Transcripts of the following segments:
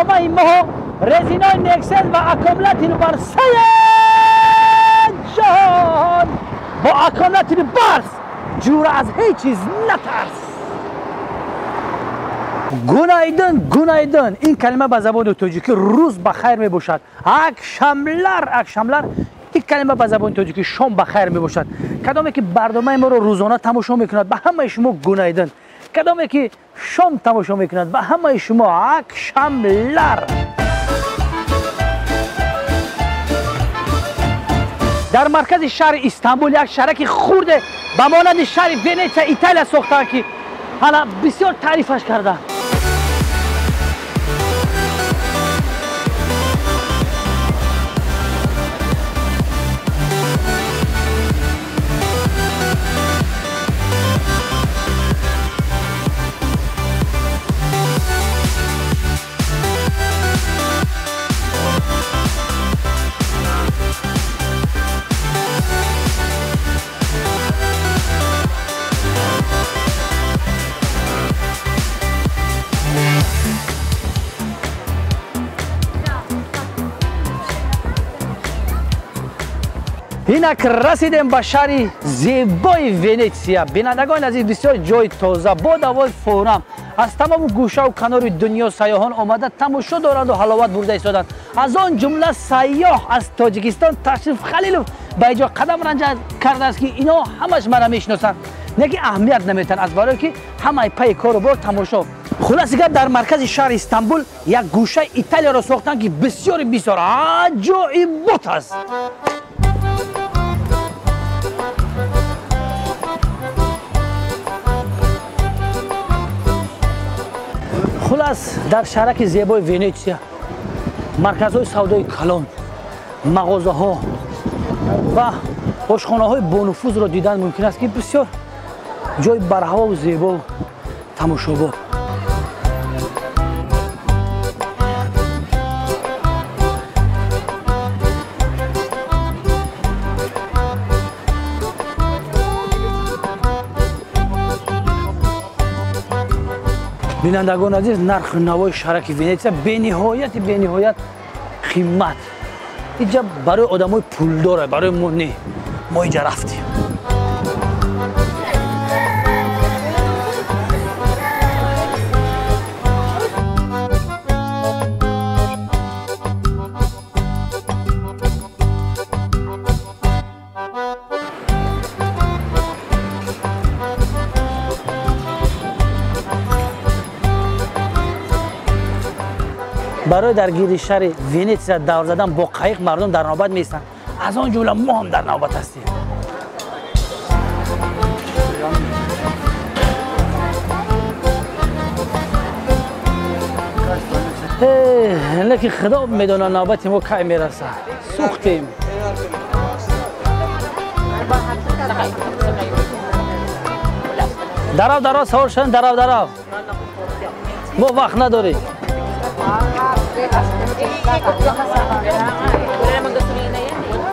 Барномаи мо резинои Нексел ва аккумулятори Барсаи ҷаҳон. Бо аккумулятори Барс ҷура аз ҳеҷ чиз натарс. Гунайдин, гунайдин. Ин калима ба забони тоҷикӣ рӯз ба хайр мебошад. Акшамлар, акшамлар. Ин калима ба забони тоҷикӣ шом ба хайр мебошад. Кадоме ки барномаи моро рӯзона тамошо мекунад, ба ҳамаи шумо гунайдин. Кадоме ки шом тамошо мекунад, ба ҳамаи шумо акшамлар. Дар маркази шаҳри Истанбул як шаҳраки хурде ба монанди шаҳри Венетсия Италия сохтаанд, ки ҳала бисёр таърифаш карданд. Инак расидем ба шаҳри зебои Венетсия. Бинандагони азиз, бисёр ҷои тоза, бо ҳавои форам. Аз тамоми гӯшаву канори дунё сайёҳон омада тамошо доранду ҳаловат бурда истоданд. Аз он ҷумла сайёҳ аз Тоҷикистон Ташриф Халилов ба инҷо қадам ранҷа кардааст, ки ино ҳамаш мара мешиносанд, лекин аҳамият наметиҳанд, аз барое ки ҳамаи пайи кору бор тамошо. Хулоси гап, дар маркази шаҳри Истанбул як гӯшаи Италияро сохтанд, ки бисёри бисёр аҷоибот аст. Хулас, дар шаҳраки зебои Венетсия марказҳои савдои калон, мағозаҳо ва ошхонаҳои бонуфузро дидан мумкин аст, ки бисёр ҷои барҳавову зебо тамошобоб. Бинандагони азиз, нархи навои шаҳраки Венетсия бениҳояти бениҳоят қимат. Инҷа барои одамои пулдора, барои мо не. Мо инҷа рафтем. Барои дар гирди шаҳри Венетсия давр задан бо қайиқ мардум дар навбат меистанд. Аз он ҷумла мо ҳам дар навбат ҳастем. Лекин Худо медонад навбати мо кай мерасад. Сӯхтем. Дарав, дарав, савор шавем, дарав, дарав. Мо вақт надорем.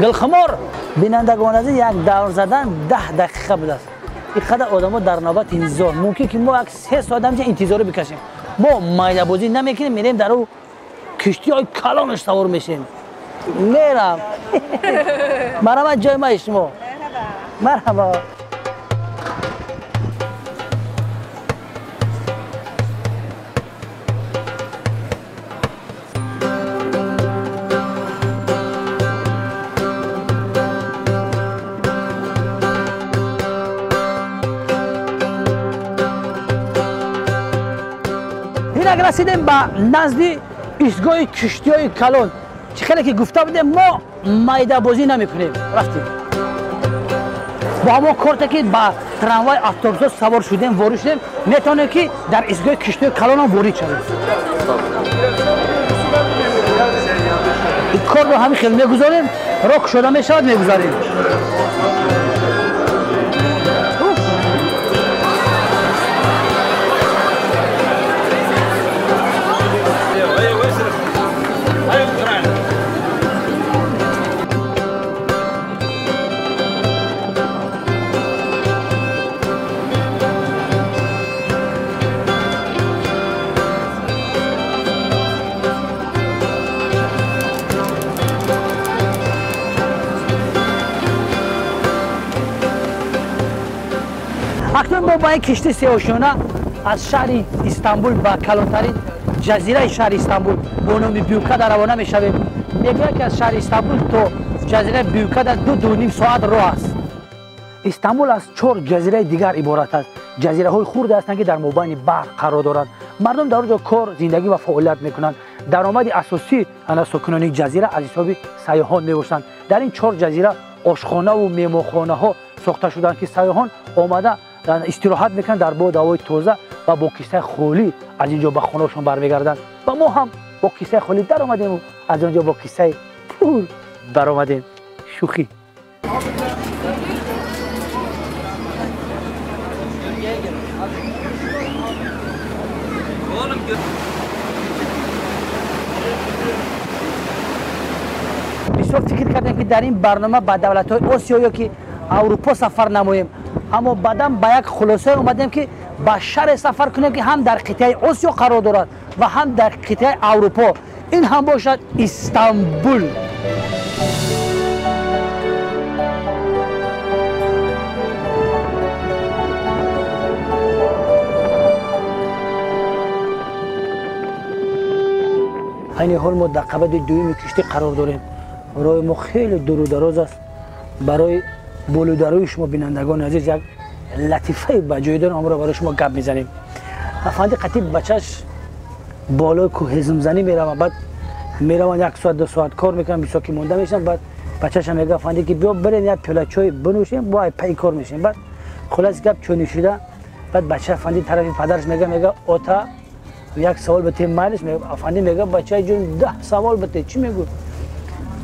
Гулхумор, бинандагон азиз, як давр задан 10 дақиқа будааст. Ин қадар одамо дар навбат интизор. Мумкин ки мо як 3 соат ҳамҷа интизорӣ бикашем. Мо майдабозӣ намекунем, мерем дар ӯ киштиҳои калонаш савор мешем. Мерам. Марҳамат, ҷои маи шумо. Марҳабо. Инак расидем ба назди истгоҳи киштиҳои калон. Чӣ хеле ки гуфта будем, мо майдабозӣ намекунем. Рафтем. Бо ҳамон корте ки ба трамвай, автобусҳо савор шудем, ворид шудем, метавонем ки дар истгоҳи киштиҳои калонам ворид шавем. Ин корро ҳамин хел мегузорем, роҳ кушода мешавад, мегузарем. Акнун мо ба ин кишти сеошёна аз шаҳри Истанбул ба калонтарин ҷазираи шаҳри Истанбул бо номи Бююкада равона мешавем. Мегӯяд, ки аз шаҳри Истанбул то ҷазираи Бююкада 2-2.5 соат роҳ аст. Истанбул аз 4 ҷазираи дигар иборат аст. Ҷазираҳои хурде ҳастанд, ки дар мобайни баҳр қарор доранд. Мардум дар он ҷо кор, зиндагӣ ва фаъолият мекунанд. Даромади асосӣ ана сокинони ҷазира аз ҳисоби сайёҳон мебошанд. Дар ин 4 ҷазира ошхонаву меҳмонхонаҳо сохта шуданд, ки сайёҳон омада истироҳат мекунанд дар боду ҳавои тоза ва бо кисаи холӣ аз ин ҷо ба хонаашон бармегарданд. Ва мо ҳам бо кисаи холӣ даромадему аз он ҷо бо кисаи пур баромадем. Шӯхӣ. Бисёр фикр кардем, ки дар ин барнома ба давлатҳои Осиё ё ки Аврупо сафар намоем, аммо баъдан ба як хулосае омадем, ки ба шаҳре сафар кунем, ки ҳам дар қитъаи Осиё қарор дорад ва ҳам дар қитъаи Аврупо. Ин ҳам бошад Истанбул. Айни ҳол мо дар қабати дуюми киштӣ қарор дорем. Роҳи мо хеле дуру дароз аст. Барои болударои шумо, бинандагони азиз, як латифаи ба ҷой дорем, онро барои шумо гап мезанем. Афанди қатиб бачаш болои кӯҳ ҳезумзанӣ мераванд, баъд мераванд 1 соат 2 соат кор мекунанд, бисёр ки монда мешаванд. Баъд бачаша мега: афанди, ки биё бирем як пиёла чой бинӯшем, бо ай пай кор мешем. Баъд хулос гап чой нӯшида, баъд бача афанди тарафи падараш мега: ота, як савол бите майлиш? Афанди мега: бачаи ҷон, 10 савол бите, чӣ мегӯ?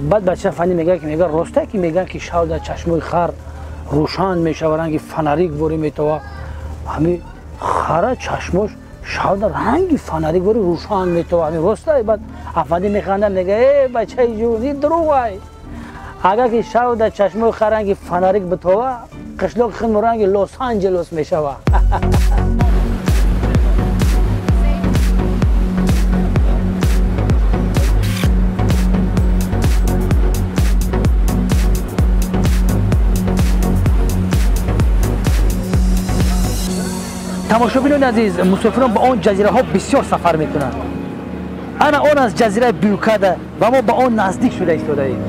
Баъд бача афанди мега, ки мега: ростае, ки мегӯянд, ки шав дар чашмои хар рӯшан мешава, ранги фонарик ворӣ метова? Ҳами хара чашмош шав дар ранги фонарик ворӣ рӯшан метова, ҳами ростае? Баъд афанди механда, мега: э бачаи ҷон, ин дурӯғай. Агар ки шав дар чашмои хар ранги фонарик битова, қишлоқи худмо ранги Лос Анҷелос мешава. Тамошобинони азиз, мусофирон ба он ҷазираҳо бисёр сафар мекунанд. Ана он аз ҷазираи Бююкада ва мо ба он наздик шуда истодаем.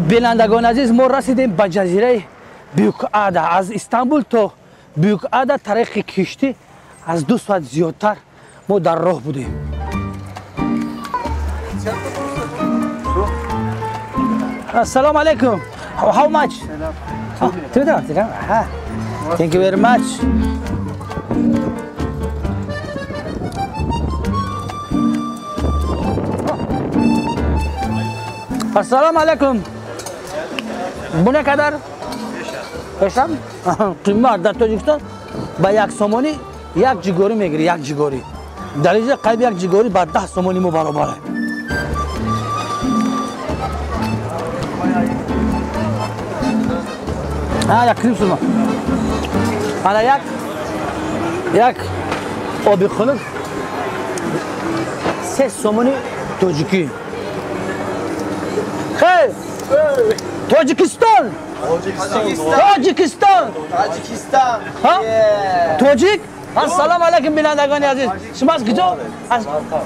Бинандагони азиз, мо расидем ба ҷазираи Бююкада. Аз Истанбул то Бююкада тариқи киштӣ аз 2 соат зиёдтар мо дар роҳ будем. Ассалому алайкум. How much? Thank you very much. Ассалому алайкум. Bu ne kadar? Beşam. Қимат. Дар Тоҷикистон ба 1 сомонӣ як ҷигорӣ мегирӣ, як ҷигорӣ. Дар инҷа қариб як ҷигорӣ ба 10 сомонӣ мо баробар аст. Як крем сумма. Ана як оби хунук 3 сомонӣ тоҷикӣ. Хей! Тоҷикистон! Тоҷикистон! Тоҷикистон! Тоҷик? Ассалому алайкум, бинандагони азиз. Шумо аз куҷо?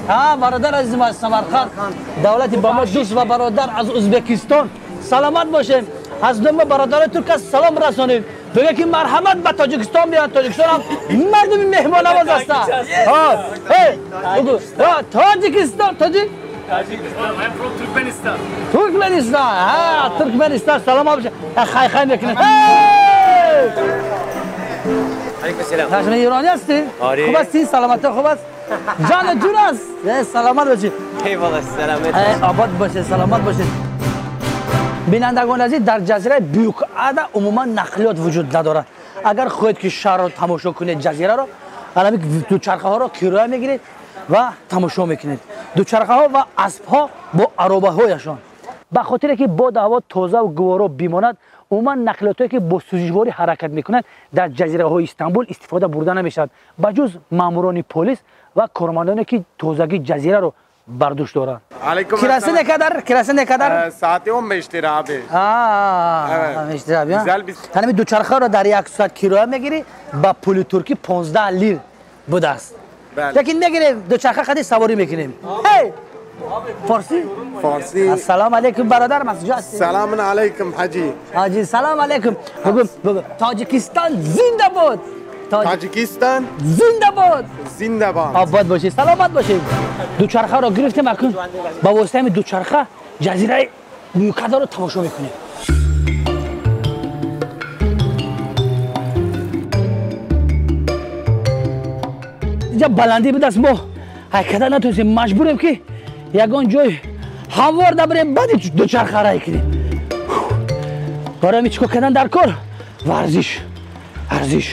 Ҳа, бародар азизим аз Самарқанд. Давлати ба мо дӯст ва бародар аз Ӯзбекистон. Саломат бошем. Аз номи бародарони турк салом расонем. Бигӯ ки марҳамат ба Тоҷикистон биёянд. Тоҷикистон ҳам мардуми меҳмоннавоз ҳастанд. Тоҷикистон, тоҷик? Tajikistan. I'm from Turkmenistan. Turkmenistan. Ha, Turkmenistan. Салом обша. Хай хай мекунад. Hey! Алейкум салом. Шумо ایرانی هستی؟ آره. خوب هستی؟ سلامتی خوب است؟ جان جور است. سلامت باشید. Eyvallah, سلامت. آباد باشه، سلامت باشید. бинандагони азиз, дар ҷазираи Бююкада умуман нақлиёт вуҷуд надорад. Агар хоҳед ки шаҳрро тамошо кунед, ҷазираро, алами дучархаҳоро кироя мегиред ва тамошо мекунед. Дучархаҳо ва аспҳо бо аробаҳояшон. Ба хотире ки боду ҳаво тоза ва гуворо бимонад, умуман нақлиётҳое ки бо сӯзишворӣ ҳаракат мекунанд дар ҷазираҳои Истанбул истифода бурда намешавад, ба ҷуз маъмурони полис ва кормандоне ки тозагии ҷазираро бар дӯш доранд. Kirası ne kadar? Kirası ne kadar? Saati 15 lira abi. Ha, 15 lira abi. Güzel bir Ҳамин дучархаро дар як соат кироя мегирӣ ба пули туркӣ 15 лир будааст. Бале. Лекин мегирем дучарха қади саворӣ мекунем. Ҳей! Форсӣ? Farsi. Ассалому алайкум бародар, аз куҷо ҳастӣ? Selamun aleyküm hacı. Ҳаҷи, салом алайкум. Бугу, бугу. Тоҷикистон зинда бод. Tacikistan Зинда бод. zindabad. Обод бошед, саломат бошед. Дучархаро гирифтем, акун ба воситаи ҳамин дучарха ҷазираи Буюкадаро тамошо мекунем. Инҷа баландӣ будааст, мо ҳайкада натонистем, маҷбурем ки ягон ҷой ҳамвор набарем, баъди дучарха рай кунем. Барои ҳамин чӣ кор кардан дар кор? Варзиш, варзиш.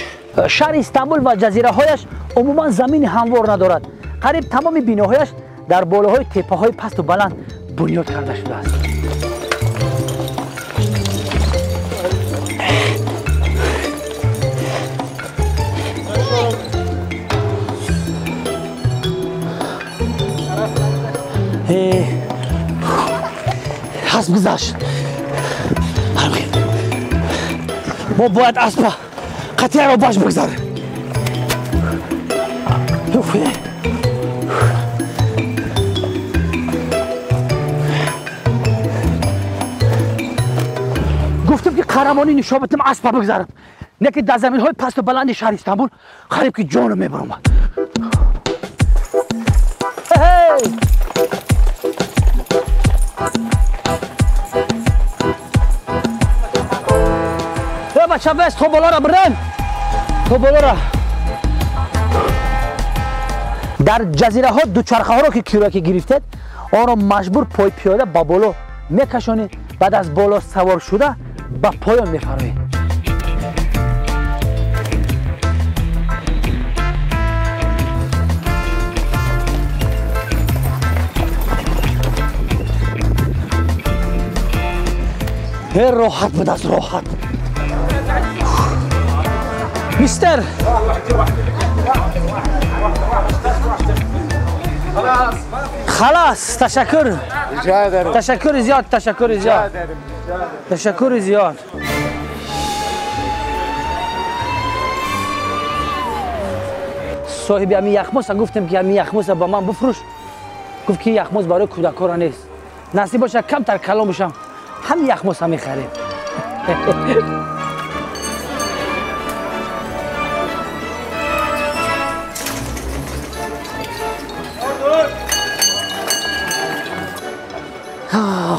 Шаҳри Истанбул ва ҷазираҳояш умуман замини ҳамвор надорад. Қариб тамоми биноҳояш дар болоҳои теппаҳои пасту баланд бунёд карда шудааст. Асп гузашт. Мо бояд аспа қатъияро баш бигзарем. Гуфтем ки қаҳрамонӣ нишон бидем, аспа бигзарам, не ки дар заминҳои пасту баланди шаҳри Истанбул қариб ки ҷону мебаромад. Бача, бес то болора бирем, то болора. Дар ҷазираҳо дучархаҳоро ки кироя ки гирифтед, онро маҷбур пойпиёда ба боло мекашонед, баъд аз боло савор шуда ба поён мефароед. Ҳе, роҳат будааст, роҳат. Мистер, халас, ташаккур. Rica ederim. Ташаккури зиёд, ташаккури Rica зиёд, ederim. Rica ederim. Ташаккури зиёд. Соҳиби ҳамин яхмоса гуфтем ки ҳамин яхмоса ба ман бифурӯш. Гуфт ки яхмос барои кӯдакҳоро нест. Насиб бошад, камтар калон бошам, ҳамин яхмоса мехарем.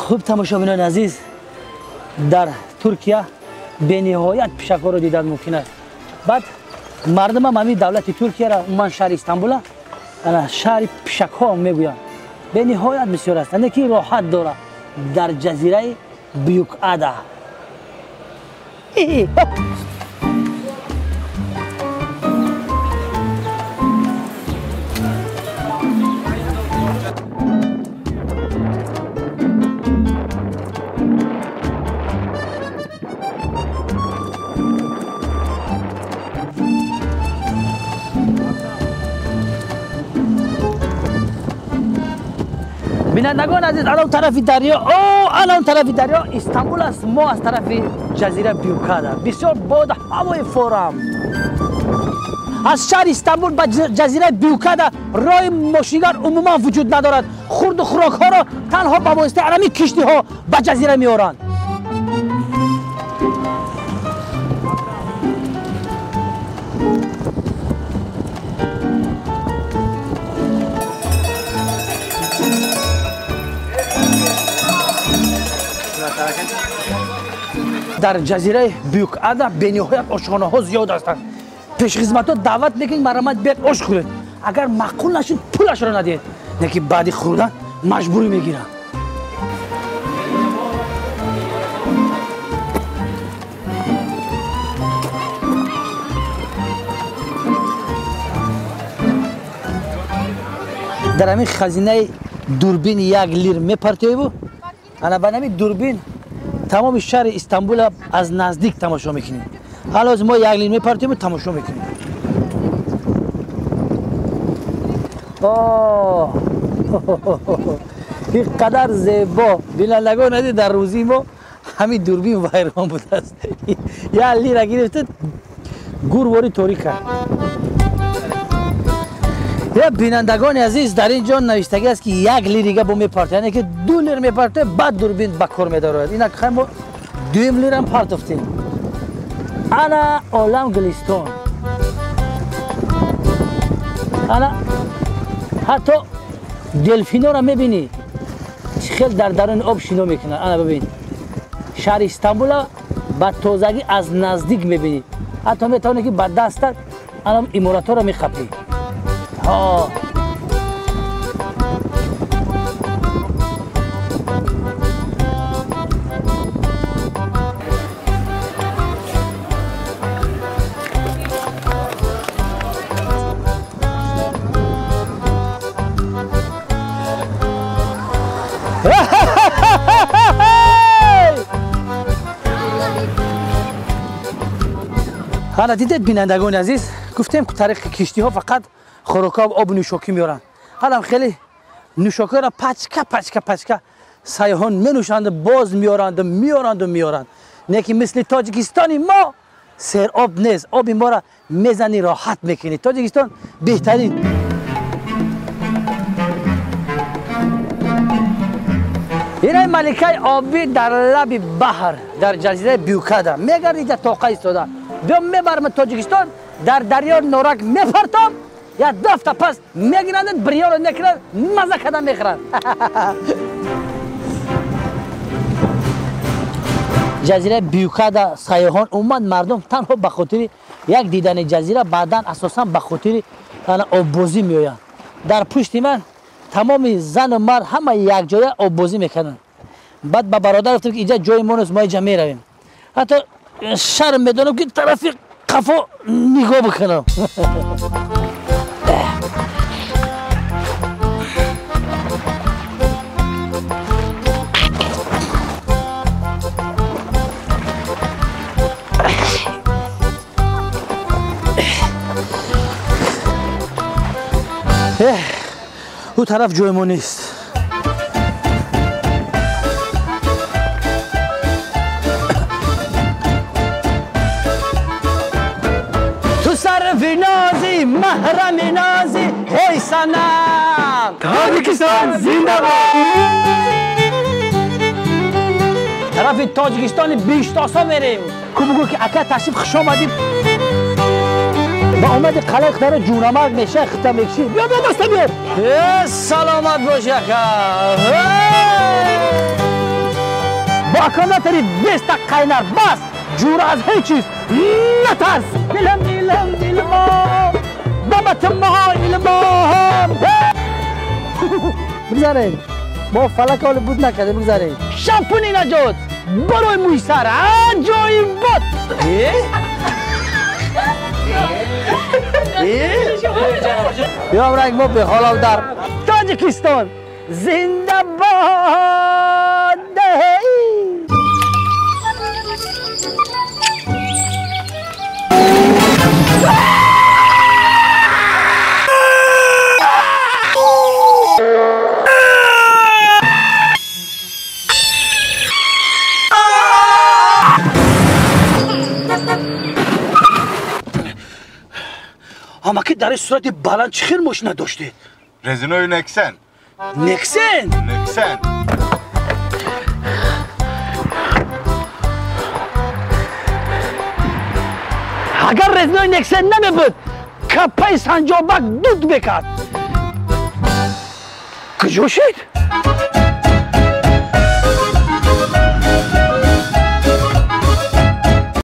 Хуб, тамошобинони азиз, дар Туркия бениҳоят пишакҳоро дидан мумкин аст. Баъд мардумам ҳамин давлати Туркияро, умуман шаҳри Истанбула, ана шаҳри пишакҳо мегӯянд. Бениҳоят бисёр аст, не ки роҳат дорад дар ҷазираи Бююкада. Бинандагон азиз, ана он тарафи дарё, о, ана он тарафи дарё Истанбул аст. Мо аз тарафи ҷазира Бююкада. Бисёр боду ҳавои форам. Аз шаҳри Истанбул ба ҷазираи Бююкада роҳи мошингар умуман вуҷуд надорад. Хурду хӯрокҳоро танҳо ба воситаи анами киштиҳо ба ҷазира меоранд. Дар ҷазираи Бююкада бениҳоят ошхонаҳо зиёд ҳастанд. Пешхизматҳо даъват мекунед, марамат биёд ош хӯред. Агар маъқул нашуд, пулашро надиҳед, не ки баъди хӯрдан маҷбурӣ мегиранд. Дар ҳамин хазинаи дурбин як лир мепартоеву ана ба ҳамин дурбин тамоми шаҳри Истанбула аз наздик тамошо мекунем. Ҳоло мо як лир мепартоем тамошо мекунем. Ин қадар зебо. Бинандагон азиз, дар рӯзии мо ҳамин дурбин вайрон будааст. Як лира гирифта гурвори торик кард. Я бинандагони азиз, дар ин ҷо навиштагӣ аст, ки як лирига бо мепартояд, яъне ки 2 лир мепартояд, баъд дурбин ба кор медарояд. Инак хай мо дуюм лирам партофтем. Ана олам Гулистон. Ана ҳатто делфинора мебинӣ, чӣ хел дар даруни об шино мекунад. Ана бибин, шаҳри Истанбула ба тозагӣ аз наздик мебинӣ. Ҳатто метавонӣ ки ба дастат ана иморатҳоро мехапӣ. Ҳана дидед, бинандагони азиз, гуфтем тариқи киштиҳо фақат хӯрокҳо об нӯшокӣ меоранд. Ҳалам хеле нӯшокиро пачка пачка пачка сайёҳон менӯшанду боз меоранду меоранду меоранд. Не ки мисли Тоҷикистони мо сероб нест. Оби моро мезанӣ, роҳат мекунӣ. Тоҷикистон беҳтарин. Инай маликаи обӣ дар лаби баҳр, дар ҷазираи Бюкада мегардид, тоқа истода. Биём мебарам Тоҷикистон, дар дарё норак мепартом, я 2 ҳафта пас мегиранд, бирёнро мекунанд, маза карда мехӯранд. Ҷазираи Бюкада сайёҳон умуман мардум танҳо ба хотири як дидани ҷазира, баъдан асосан ба хотири оббозӣ меоянд. Дар пушти ман тамоми зану мард ҳама якҷоя оббозӣ мекарданд. Баъд ба бародар гуфтем, ки инҷа ҷои мо нест, мо инҷа меравем. Ҳатто шарм медонам, ки тарафи қафо нигоҳ бикунам. Ӯ тараф ҷои мо нест. Ту сарфи нози, маҳрами нози, эй санам, Тоҷикистон зинда бод! Тарафи Тоҷикистони биштосо мерем. Ку бугӯ ки ака ташриф хуш омадӣ. Ба омади қалаи худро ҷунамак меша, хита мекшӣ. Биё, биё, даста биёр. Саломат бош, ака. Бо ака натари беста қайнар, бас, ҷура аз ҳеҷ чиз натарс. Дилам, дилам, дилмом, бабатмо илмом. Бигзаред. Мо фалак ҳоле буд накардем, бигзаред. Шампуни наҷот барои мӯи сар аҷоибот. Биём ранг мо беҳолав дар Тоҷикистон зинда бод. Ама ки дар сурати баланд чӣ хел мошина доштед? Резинои Нексен. Нексен? Нексен. Агар резинои Нексен намебуд, капаи санҷобак дуд мекард. Куҷо шид?